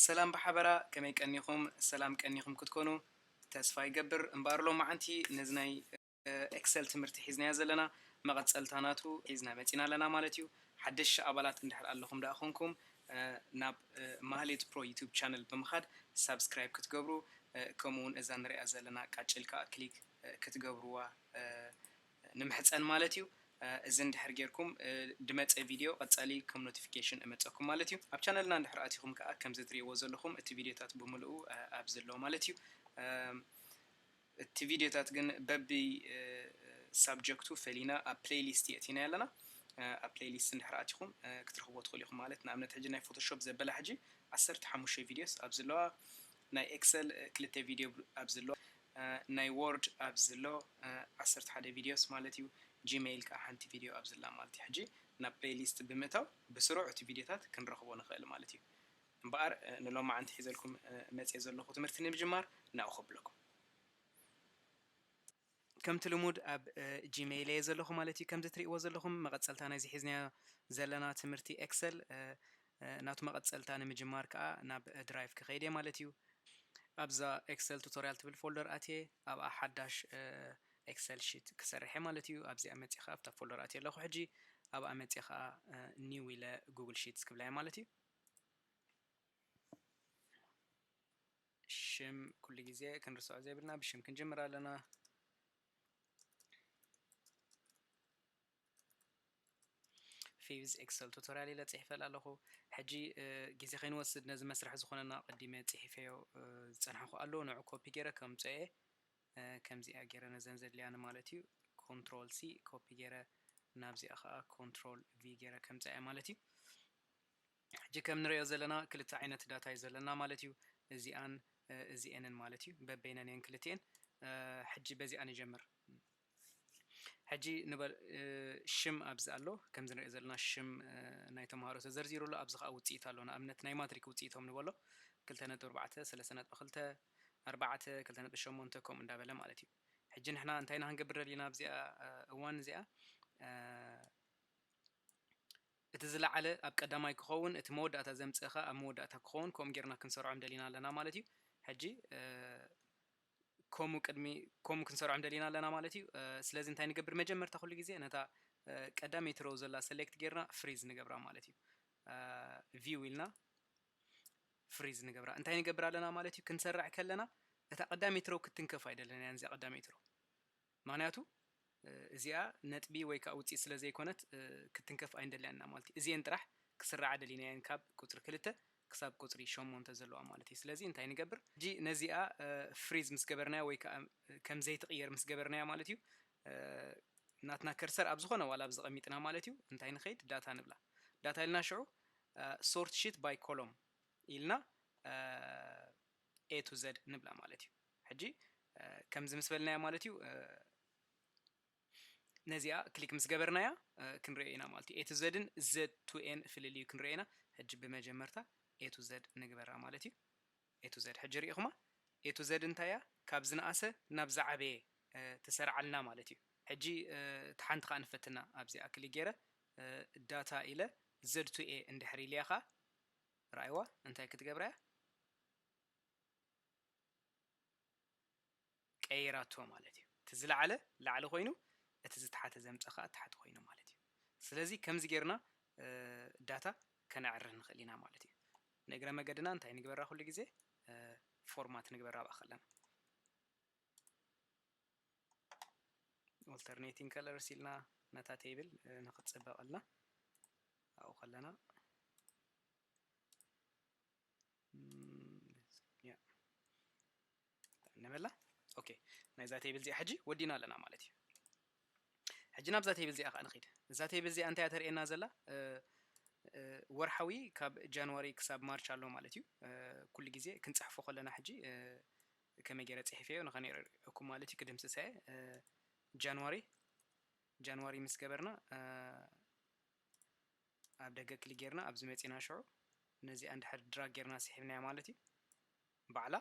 ሰላም ብሓበራ፣ ከመይ ቀኒኹም? ሰላም ቀኒኹም ክትኮኑ ተስፋ ይገብር። እምበኣር ሎማዓንቲ ነዚ ናይ ኤክሰል ትምህርቲ ሒዝናዮ ዘለና መቐጸልታ ናቱ ሒዝና መጺና ኣለና ማለት እዩ። ሓደሽቲ ኣባላት እንድሕር ኣለኹም ደኣ ኮንኩም ናብ ማህሌት ፕሮ ዩቱብ ቻነል ብምኻድ ሳብስክራይብ ክትገብሩ፣ ከምኡ እውን እዛ ንሪኣ ዘለና ቃጭል ከዓ ክሊክ ክትገብርዋ ንምሕጸን ማለት እዩ። እዚ እንድሕር ጌርኩም ድመጸ ቪድዮ ቀጻሊ ከም ኖቲፊኬሽን እመጸኩም ማለት እዩ። ኣብ ቻነልና እንድሕር ኣቲኹም ከዓ ከምዚ ትሪእዎ ዘለኹም እቲ ቪድዮታት ብምልኡ ኣብዚ ኣሎ ማለት እዩ። እቲ ቪድዮታት ግን በቢ ሳብጀክቱ ፈሊና ኣብ ፕሌይሊስት የእቲና ኣለና። ኣብ ፕሌይሊስት እንድሕር ኣቲኹም ክትረኽብዎ ትኽእሉ ኢኹም ማለት። ንኣብነት ሕጂ ናይ ፎቶሾፕ ዘበላ ሕጂ ዓሰርተ ሓሙሽተ ቪድዮስ ኣብዚ ኣለዋ። ናይ ኤክሰል ክልተ ቪድዮ ኣብዚ ኣለዋ። ናይ ወርድ ኣብዚ ኣሎ ዓሰርተ ሓደ ቪድዮስ ማለት እዩ። ጂሜይል ከዓ ሓንቲ ቪድዮ ኣብዚ ኣላ ማለት እዩ። ሕጂ ናብ ፕሌይሊስት ብምእታው ብስሩዕ እቲ ቪድዮታት ክንረኽቦ ንኽእል ማለት እዩ። እምበኣር ንሎማዓንቲ ሒዘልኩም መፅየ ዘለኹ ትምህርቲ ንምጅማር ናብኡ ከብለኩም። ከምቲ ልሙድ ኣብ ጂሜይል እየ ዘለኹ ማለት እዩ። ከምዚ ትሪእዎ ዘለኹም መቐፀልታ ናይዚ ሒዝናዮ ዘለና ትምህርቲ ኤክሰል ናቱ መቐፀልታ ንምጅማር ከዓ ናብ ድራይቭ ክኸይድ እየ ማለት እዩ። ኣብዛ ኤክሰል ቱቶሪያል ትብል ፎልደር ኣትየ ኣብኣ ሓዳሽ ኤክሰል ሺት ክሰርሕ እየ ማለት እዩ። ኣብዚኣ መፅየ ከዓ ኣብታ ፎልደር ኣትየ ኣለኹ። ሕጂ ኣብኣ መፅየ ከዓ ኒው ኢለ ጉግል ሺትስ ክብላ እየ ማለት እዩ። ሽም ኩሉ ግዜ ክንርስዖ ዘይብልና ብሽም ክንጅምር ኣለና። ፊቭዝ ኤክሰል ቱቶሪያል ኢለ ፅሒፈላ ኣለኹ። ሕጂ ግዜ ከይንወስድ ነዚ መስርሕ ዝኾነና ቀዲመ ፅሒፈዮ ዝፀናሕኩ ኣሎ። ንዑ ኮፒ ገይረ ከምፅኦ እየ። ከምዚኣ ገይረ ነዘን ዘድልያኒ ማለት እዩ። ኮንትሮል ሲ ኮፒ ገይረ ናብዚኣ ከዓ ኮንትሮል ቪ ገይረ ከምፅኣ እየ ማለት እዩ። ሕጂ ከም ንሪኦ ዘለና ክልተ ዓይነት ዳታ እዩ ዘለና ማለት እዩ። እዚኣን እዚኤንን ማለት እዩ። በበይነን እየን ክልቲኤን። ሕጂ በዚኣ ንጀምር። ሕጂ ንበል ሽም ኣብዚ ኣሎ። ከምዚ ንሪኦ ዘለና ሽም ናይ ተምሃሮ ተዘርዚሩ ኣሎ። ኣብዚ ከዓ ውፅኢት ኣሎ። ንኣብነት ናይ ማትሪክ ውፅኢቶም ንበሎ ክልተ ነጥቢ ኣርባዕተ፣ ሰለስተ ነጥቢ ክልተ፣ ኣርባዕተ፣ ክልተ ነጥቢ ሸሞንተ ከምኡ እንዳበለ ማለት እዩ። ሕጂ ንሕና እንታይ ኢና ክንገብር ደሊና ኣብዚኣ እዋን እዚኣ? እቲ ዝለዓለ ኣብ ቀዳማይ ክኸውን፣ እቲ መወዳእታ ዘምጽእ ከኣ ኣብ መወዳእታ ክኸውን፣ ከምኡ ጌርና ክንሰርዖም ደሊና ኣለና ማለት እዩ። ሕጂ ከምኡ ቅድሚ ከምኡ ክንሰርዖም ደሊና ኣለና ማለት እዩ። ስለዚ እንታይ ንገብር? መጀመርታ ኩሉ ግዜ ነታ ቀዳመይቲ ሮው ዘላ ሰሌክት ጌርና ፍሪዝ ንገብራ ማለት እዩ። ቪው ኢልና ፍሪዝ ንገብራ። እንታይ ንገብር ኣለና ማለት እዩ? ክንሰርዕ ከለና እታ ቀዳመይቲ ሮው ክትንከፍ ኣይደለናያን፣ እዚኣ ቀዳመይቲ ሮው። ምኽንያቱ እዚኣ ነጥቢ ወይ ከዓ ውፅኢት ስለ ዘይኮነት ክትንከፍ ኣይንደልያን ኢና ማለት እዩ። እዚኤን ጥራሕ ክስርዓ ደሊናየን ካብ ቁፅሪ ክልተ ክሳብ ቁፅሪ ሸሞንተ ዘለዋ ማለት እዩ። ስለዚ እንታይ ንገብር? ሕጂ ነዚኣ ፍሪዝ ምስ ገበርናያ ወይ ከዓ ከም ዘይትቕየር ምስ ገበርናያ ማለት እዩ፣ ናትና ከርሰር ኣብ ዝኾነ ዋላ ኣብዚ ቀሚጥና ማለት እዩ፣ እንታይ ንኸይድ? ዳታ ንብላ። ዳታ ኢልና ሽዑ ሶርት ሺት ባይ ኮሎም ኢልና ኤ ቱ ዘድ ንብላ ማለት እዩ። ሕጂ ከምዚ ምስ በልናያ ማለት እዩ፣ ነዚኣ ክሊክ ምስ ገበርናያ ክንሪኦ ኢና ማለት እዩ። ኤ ቱ ዘድን ዘድ ቱ ኤን ፍልልዩ ክንሪኦ ኢና። ሕጂ ብመጀመርታ ኤ ቱ ዘድ ንግበራ ማለት እዩ። ኤ ቱ ዘድ ሕጂ ሪኢኹማ? ኤ ቱ ዘድ እንታይ እያ? ካብ ዝነኣሰ ናብ ዝዓበየ ትሰርዓልና ማለት እዩ። ሕጂ እቲ ሓንቲ ከዓ ንፈትና። ኣብዚኣ ክሊክ ገይረ ዳታ ኢለ ዘድ ቱ ኤ እንድሕር ኢልያ ከዓ ረኣይዋ እንታይ ክትገብራ እያ? ቀይራቶ ማለት እዩ። እቲ ዝለዓለ ላዕሊ ኮይኑ እቲ ዝተሓተ ዘምፀ ከዓ ታሕቲ ኮይኑ ማለት እዩ። ስለዚ ከምዚ ጌርና ዳታ ከነዕርፍ ንኽእል ኢና ማለት እዩ። ንእግረ መገድና እንታይ ንግበራ? ኩሉ ግዜ ፎርማት ንግበራ ኣብኣ ከለና። ኦልተርኔቲንግ ከለርስ ኢልና ነታ ቴብል ንክትፅበቐልና ኣብኡ ከለና ንበላ። ኦኬ፣ ናይዛ ቴብል እዚኣ ሕጂ ወዲና ኣለና ማለት እዩ። ሕጂ ናብዛ ቴብል እዚኣ ከዓ ንኺድ። እዛ ቴብል እዚኣ እንታይ እያ ተርእየና ዘላ? ወርሓዊ ካብ ጃንዋሪ ክሳብ ማርች ኣሎ ማለት እዩ። ኩሉ ግዜ ክንፅሕፎ ከለና ሕጂ ከመይ ገይረ ፅሒፈዮ ንኸነርእየኩም ማለት እዩ። ክድምስሰ እየ። ጃንዋሪ ጃንዋሪ ምስ ገበርና ኣብ ደገ ክሊክ ጌርና ኣብዚ መፂና ሽዑ ነዚኣ እንድሕር ድራግ ጌርና ስሒብናያ ማለት እዩ። ባዕላ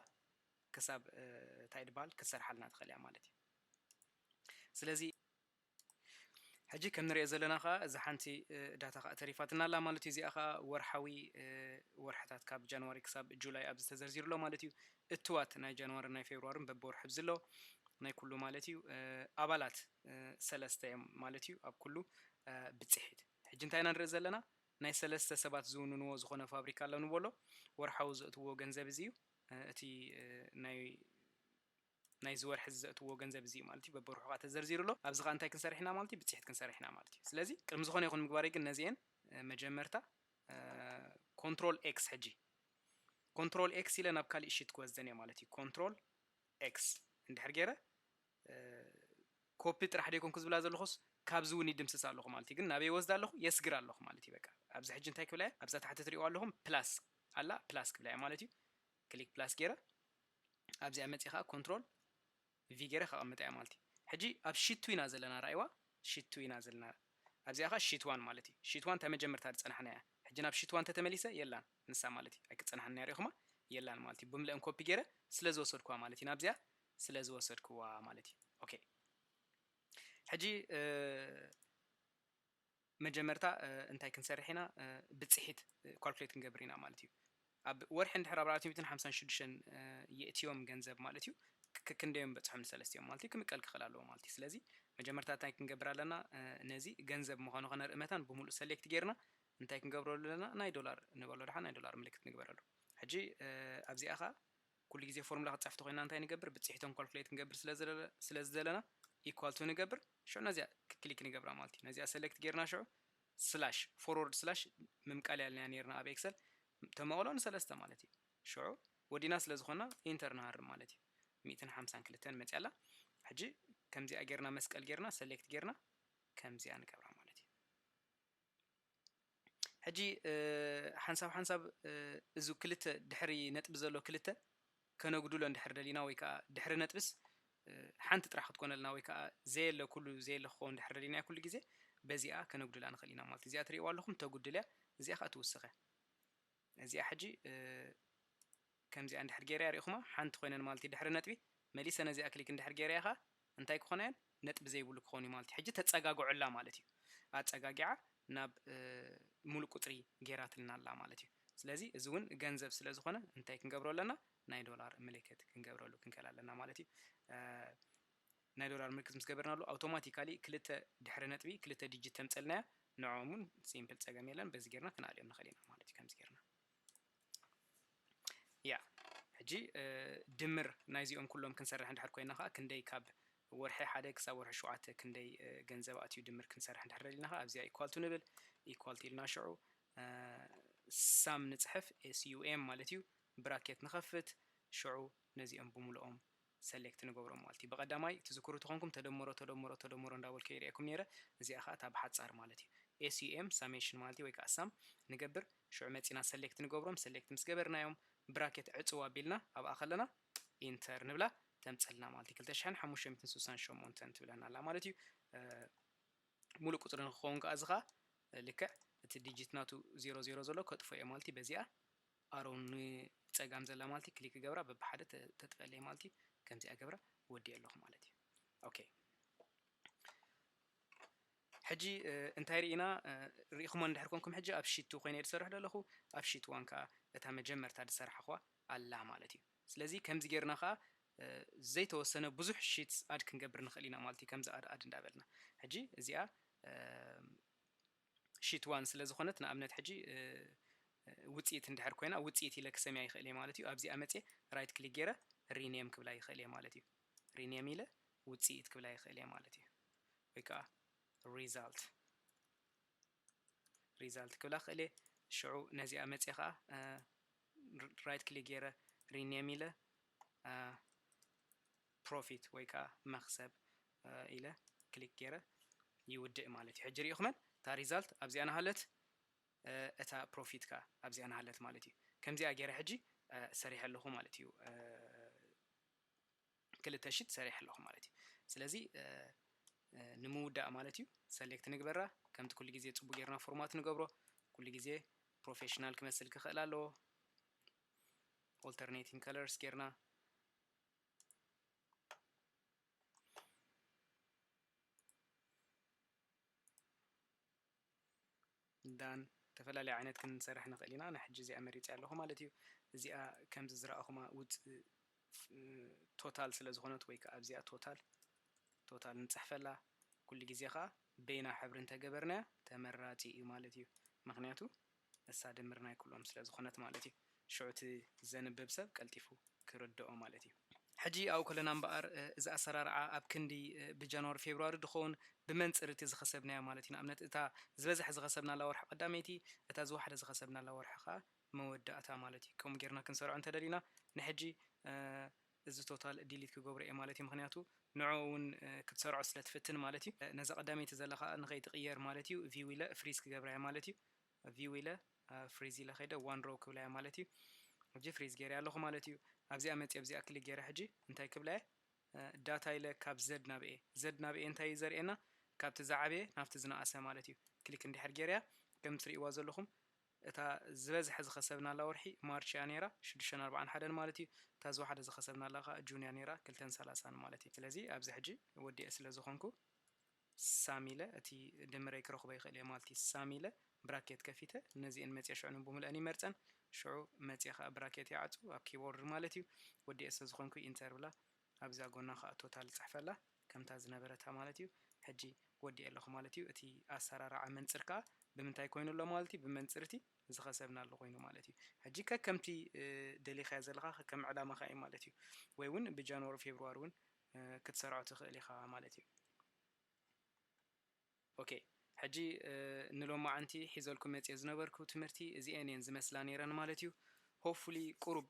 ክሳብ እንታይ ድበሃል ክትሰርሓልና ትኽእል እያ ማለት እዩ። ስለዚ ሕጂ ከም ንሪኦ ዘለና ኸዓ እዛ ሓንቲ ዳታ ኸዓ ተሪፋትና ኣላ ማለት እዩ። እዚኣ ኸዓ ወርሓዊ ወርሕታት ካብ ጃንዋሪ ክሳብ ጁላይ ኣብዚ ተዘርዚሩ ኣሎ ማለት እዩ። እትዋት ናይ ጃንዋሪ ናይ ፌብሩዋርን በብወርሒ ኣብዚ ኣሎ ናይ ኩሉ ማለት እዩ። ኣባላት ሰለስተ እዮም ማለት እዩ ኣብ ኩሉ ብፅሒት። ሕጂ እንታይ ኢና ንርኢ ዘለና? ናይ ሰለስተ ሰባት ዝውንንዎ ዝኾነ ፋብሪካ ኣሎ ንበሎ። ወርሓዊ ዘእትዎ ገንዘብ እዚ እዩ። እቲ ናይ ናይዚ ወርሒ ዘእትዎ ገንዘብ እዚ ማለት እዩ። በብወርሑ ከዓ ተዘርዚሩ ኣሎ። ኣብዚ ከዓ እንታይ ክንሰርሕ ኢና ማለት እዩ? ብፅሒት ክንሰርሕ ኢና ማለት እዩ። ስለዚ ቅድሚ ዝኾነ ይኹን ምግባረይ ግን ነዚአን መጀመርታ ኮንትሮል ኤክስ ሕጂ ኮንትሮል ኤክስ ኢለ ናብ ካሊእ ሺት ክወስደን እየ ማለት እዩ። ኮንትሮል ኤክስ እንድሕር ገይረ ኮፒ ጥራሕ ደይኮንኩ ዝብላ ዘለኹስ ካብዚ እውን ይድምስስ ኣለኹ ማለት እዩ። ግን ናበይ ወስዳ ኣለኹ? የስግር ኣለኹ ማለት እዩ። በቃ ኣብዚ ሕጂ እንታይ ክብላ እየ? ኣብዛ ታሕቲ ትሪእዋ ኣለኹም ፕላስ ኣላ፣ ፕላስ ክብላ እየ ማለት እዩ። ክሊክ ፕላስ ገይረ ኣብዚኣ መፂእ ከዓ ኮንትሮል ቪ ገይረ ከቐምጣ እያ ማለት እዩ። ሕጂ ኣብ ሺት ቱ ኢና ዘለና፣ ራእይዋ ሺት ቱ ኢና ዘለና። ኣብዚኣ ከዓ ሺት ዋን ማለት እዩ። ሺት ዋን እታ መጀመርታ ዝፀናሕና እያ። ሕጂ ናብ ሺት ዋን ተተመሊሰ የላን ንሳ ማለት እዩ። ኣይክፀናሕና ሪኢኹማ የላን ማለት እዩ። ብምልአን ኮፒ ገይረ ስለ ዝወሰድኩዋ ማለት እዩ። ናብዚኣ ስለ ዝወሰድኩዋ ማለት እዩ። ኦኬ ሕጂ መጀመርታ እንታይ ክንሰርሕ ኢና? ብፅሒት ካልኩሌት ክንገብር ኢና ማለት እዩ። ኣብ ወርሒ እንድሕር ኣብ ኣርባዕተ ሚእትን ሓምሳን ሽዱሽተን የእትዮም ገንዘብ ማለት እዩ። ክንደዮም በፅሖም ንሰለስቲኦም ማለት እዩ። ክምቀል ክኽእል ኣለዎ ማለት እዩ። ስለዚ መጀመርታ እንታይ ክንገብር ኣለና? ነዚ ገንዘብ ምዃኑ ከነርኢ መታን ብምሉእ ሰሌክት ጌርና እንታይ ክንገብረሉ ኣለና? ናይ ዶላር ንበሎ ደሓ ናይ ዶላር ምልክት ንግበረሉ። ሕጂ ኣብዚኣ ኸዓ ኩሉ ግዜ ፎርሙላ ክትፅሕፍ ተኮይና እንታይ ንገብር? ብፅሒቶም ካልኩሌት ክንገብር ስለ ዝደለና ኢኳል ቱ ንገብር። ሽዑ ነዚኣ ክሊክ ንገብራ ማለት እዩ። ነዚኣ ሰሌክት ጌርና ሽዑ ስላሽ ፎርወርድ ስላሽ ምምቃል ያልና ኔርና ኣብ ኤክሰል ተመቕሎ ንሰለስተ ማለት እዩ። ሽዑ ወዲና ስለ ዝኾና ኢንተር ንሃርም ማለት እዩ። ሚእትን ሓምሳን ክልተን መፅያ ኣላ። ሕጂ ከምዚኣ ጌርና መስቀል ጌርና ሰሌክት ጌርና ከምዚኣ ንገብራ ማለት እዩ። ሕጂ ሓንሳብ ሓንሳብ እዚ ክልተ ድሕሪ ነጥቢ ዘሎ ክልተ ከነጉድሎ እንድሕር ደሊና ወይ ከዓ ድሕሪ ነጥብስ ሓንቲ ጥራሕ ክትኮነልና ወይ ከዓ ዘየለ ኩሉ ዘየለ ክኸውን ድሕር ደሊና ኩሉ ግዜ በዚኣ ከነጉድላ ንኽእል ኢና ማለት እዚኣ ትርእይዋ ኣለኹም ተጉድል እያ። እዚኣ ከዓ ትውስኸ እዚኣ ሕጂ ከምዚኣ እንድሕር ገይረያ ሪኢኹማ ሓንቲ ኮይነን ማለት እዩ። ድሕሪ ነጥቢ መሊሰ ነዚኣ ክሊክ እንድሕር ገይረያ ከዓ እንታይ ክኾና እየን? ነጥቢ ዘይብሉ ክኾኑ ማለት እዩ። ሕጂ ተፀጋግዖላ ማለት እዩ። ኣፀጋጊዓ ናብ ሙሉእ ቁፅሪ ገይራትልና ኣላ ማለት እዩ። ስለዚ እዚ እውን ገንዘብ ስለ ዝኾነ እንታይ ክንገብሮ ኣለና? ናይ ዶላር ምልክት ክንገብረሉ ክንክእል ኣለና ማለት እዩ። ናይ ዶላር ምልክት ምስ ገበርናሉ ኣውቶማቲካሊ ክልተ ድሕሪ ነጥቢ ክልተ ዲጂት ተምፀልና እያ። ንዕኦም እውን ሲምፕል ፀገም የለን። በዚ ጌርና ክነኣልዮም ንኽእል ኢና ማለት እዩ። ከምዚ ጌርና ያ ሕጂ ድምር ናይዚኦም ኩሎም ክንሰርሕ እንድሕር ኮይና ከዓ ክንደይ ካብ ወርሒ ሓደ ክሳብ ወርሒ ሸውዓተ ክንደይ ገንዘብ ኣትዩ ድምር ክንሰርሕ እንድሕር ደሊና ከዓ ኣብዚኣ ኢኳል ቱ ንብል። ኢኳል ቱ ኢልና ሽዑ ሳም ንፅሕፍ ኤስ ዩ ኤም ማለት እዩ። ብራኬት ንኸፍት ሽዑ ነዚኦም ብምልኦም ሰሌክት ንገብሮም ማለት እዩ። ብቐዳማይ ትዝክሩ ተኾንኩም ተደመሮ ተደመሮ ተደመሮ እንዳበልኩ ይርእየኩም ነይረ። እዚኣ ከዓ እታ ብሓፃር ማለት እዩ። ኤስ ዩ ኤም ሳሜሽን ማለት እዩ ወይ ከዓ ሳም ንገብር። ሽዑ መፂና ሰሌክት ንገብሮም። ሰሌክት ምስ ገበርናዮም ብራኬት ዕፅው ኣቢልና ኣብኣ ከለና ኢንተር ንብላ ተምፀልና ማለት እዩ። ክልተ ሽሕን ሓሙሽተ ሚእትን ስሳን ሸሞንተን ትብለና ኣላ ማለት እዩ። ሙሉእ ቁፅሪ ንክኸውን ከዓ እዚ ከዓ ልክዕ እቲ ዲጂት ናቱ ዜሮ ዜሮ ዘሎ ከጥፎ እየ ማለት እዩ። በዚኣ ኣሮው ንፀጋም ዘላ ማለት እዩ ክሊክ ገብራ በብሓደ ተጥፈለይ ማለት እዩ። ከምዚኣ ገብራ ወዲእ ኣለኹ ማለት እዩ። ኦኬ ሕጂ እንታይ ርኢና ርኢኹሞ እንድሕር ኮንኩም ሕጂ ኣብ ሺት ቱ ኮይነ ዝሰርሕ ዘለኹ ኣብ ሺት ዋን ከዓ እታ መጀመርታ ዝሰራሕኹዋ ኣላ ማለት እዩ። ስለዚ ከምዚ ጌርና ከዓ ዘይተወሰነ ብዙሕ ሺትስ ኣድ ክንገብር ንኽእል ኢና ማለት እዩ። ከምዚ ኣድ ኣድ እንዳበልና ሕጂ እዚኣ ሺት ዋን ስለ ዝኾነት ንኣብነት ሕጂ ውፅኢት እንድሕር ኮይና ውፅኢት ኢለ ክሰምያ ይኽእል እየ ማለት እዩ። ኣብዚኣ መፅየ ራይት ክሊክ ገይረ ሪኔም ክብላ ይኽእል እየ ማለት እዩ። ሪኔም ኢለ ውፅኢት ክብላ ይኽእል እየ ማለት እዩ። ወይ ከዓ ሪዛልት ሪዛልት ክብላ ክእል እየ። ሽዑ ነዚኣ መፅየ ከዓ ራይት ክሊክ ገይረ ሪኔም ኢለ ፕሮፊት ወይ ከዓ መኽሰብ ኢለ ክሊክ ገይረ ይውድእ ማለት እዩ። ሕጂ ሪኢኹመን እታ ሪዛልት ኣብዚኣ ናሃለት እታ ፕሮፊት ከዓ ኣብዚኣ ናሃለት ማለት እዩ። ከምዚኣ ገይረ ሕጂ ሰሪሐ ኣለኹ ማለት እዩ። ክልተ ሽት ሰሪሐ ኣለኹ ማለት እዩ። ስለዚ ንምውዳእ ማለት እዩ ሰሌክት ንግበራ። ከምቲ ኩሉ ግዜ ፅቡቅ ጌርና ፎርማት ንገብሮ። ኩሉ ግዜ ፕሮፌሽናል ክመስል ክኽእል ኣለዎ። ኦልተርኔቲንግ ከለርስ ጌርና ዳን፣ ዝተፈላለዩ ዓይነት ክንሰርሕ ንኽእል ኢና። ንሕጂ እዚኣ መሪፀ ኣለኹ ማለት እዩ። እዚኣ ከምዚ ዝረኣኹማ ውፅእ ቶታል ስለ ዝኾነት ወይ ከዓ ኣብዚኣ ቶታል ቶታል ንፅሕፈላ። ኩሉ ግዜ ከዓ በይና ሕብሪ እንተገበርናያ ተመራፂ እዩ ማለት እዩ። ምክንያቱ እሳ ድምር ናይ ኩሎም ስለ ዝኾነት ማለት እዩ። ሽዑ እቲ ዘንብብ ሰብ ቀልጢፉ ክርድኦ ማለት እዩ። ሕጂ ኣብኡ ከለና እምበኣር እዚ ኣሰራርዓ ኣብ ክንዲ ብጃንዋሪ ፌብርዋሪ ድኸውን ብመንፅር እቲ ዝኸሰብናዮ ማለት እዩ። ንኣብነት እታ ዝበዝሐ ዝኸሰብናላ ወርሒ ቀዳመይቲ፣ እታ ዝወሓደ ዝኸሰብናላ ወርሒ ከዓ መወዳእታ ማለት እዩ። ከምኡ ጌርና ክንሰርዖ እንተደሊና ንሕጂ እዚ ቶታል ዲሊት ክገብሮ እየ ማለት እዩ። ምክንያቱ ንዕኡ እውን ክትሰርዖ ስለ ትፍትን ማለት እዩ። ነዛ ቀዳመይቲ ዘላ ከዓ ንኸይትቕየር ማለት እዩ ቪው ኢለ ፍሪዝ ክገብራ እየ ማለት እዩ። ቪው ኢለ ፍሪዝ ኢለ ከይደ ዋን ሮው ክብላ እየ ማለት እዩ። ሕጂ ፍሪዝ ገይረ ኣለኹ ማለት እዩ። ኣብዚኣ መፅየ ኣብዚኣ ክሊክ ገይረ ሕጂ እንታይ ክብላ እየ ዳታ ኢለ ካብ ዘድ ናብ ኤ፣ ዘድ ናብ ኤ እንታይ እዩ ዘርእየና? ካብቲ ዝዓበየ ናብቲ ዝነኣሰ ማለት እዩ። ክሊክ እንድሕር ገይረያ ከም ትርእይዋ ዘለኹም እታ ዝበዝሐ ዝኸሰብናላ ወርሒ ማርች እያ ነይራ ሽዱሽተን ኣርባዓን ሓደን ማለት እዩ። እታ ዝወሓደ ዝኸሰብናላ ከዓ ጁን እያ ነይራ ክልተን ሰላሳን ማለት እዩ። ስለዚ ኣብዚ ሕጂ ወዲኤ ስለ ዝኾንኩ ሳም ኢለ እቲ ድምረይ ክረኽቦ ይኽእል እየ ማለት እዩ። ሳም ኢለ ብራኬት ከፊተ ነዚአን መፅየ ሽዑ ንብምልአን ይመርፀን ሽዑ መፅየ ከዓ ብራኬት ይዓፁ ኣብ ኪቦርድ ማለት እዩ። ወዲኤ ስለ ዝኾንኩ ኢንተር ብላ ኣብዛ ጎና ከዓ ቶታል ፅሕፈላ ከምታ ዝነበረታ ማለት እዩ። ሕጂ ወዲኤ ኣለኹ ማለት እዩ። እቲ ኣሰራርዓ መንፅር ከዓ ብምንታይ ኮይኑ ኣሎ ማለት እዩ? ብመንፅር እቲ ዝኸሰብናሉ ኮይኑ ማለት እዩ። ሕጂ ከከምቲ ደሊኻዮ ዘለኻ ከከም ዕላማኻ እዩ ማለት እዩ። ወይ እውን ብጃንዋሪ ፌብርዋሪ እውን ክትሰርዖ ትኽእል ኢኻ ማለት እዩ። ኦኬ፣ ሕጂ ንሎማዓንቲ ሒዘልኩም መፅየ ዝነበርኩ ትምህርቲ እዚኤን እየን ዝመስላ ነይረን ማለት እዩ። ሆፕፉሊ ቁሩብ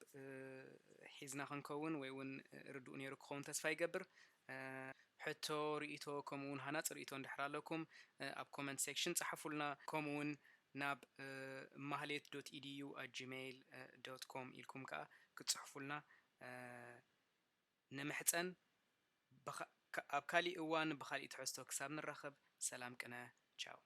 ሒዝና ክንከውን ወይ እውን ርዱእ ነይሩ ክኸውን ተስፋ ይገብር። ሕቶ፣ ርእይቶ ከምኡ እውን ሃናፂ ርእይቶ እንድሕር ኣለኩም ኣብ ኮመንት ሴክሽን ፀሓፉልና። ከምኡ እውን ናብ ማህሌት ዶት ኢዲዩ ኣት ጂሜይል ዶት ኮም ኢልኩም ከዓ ክትፅሕፉልና ንምሕፀን። ኣብ ካሊእ እዋን ብካሊእ ትሕዝቶ ክሳብ ንራኸብ ሰላም ቅነ። ቻው።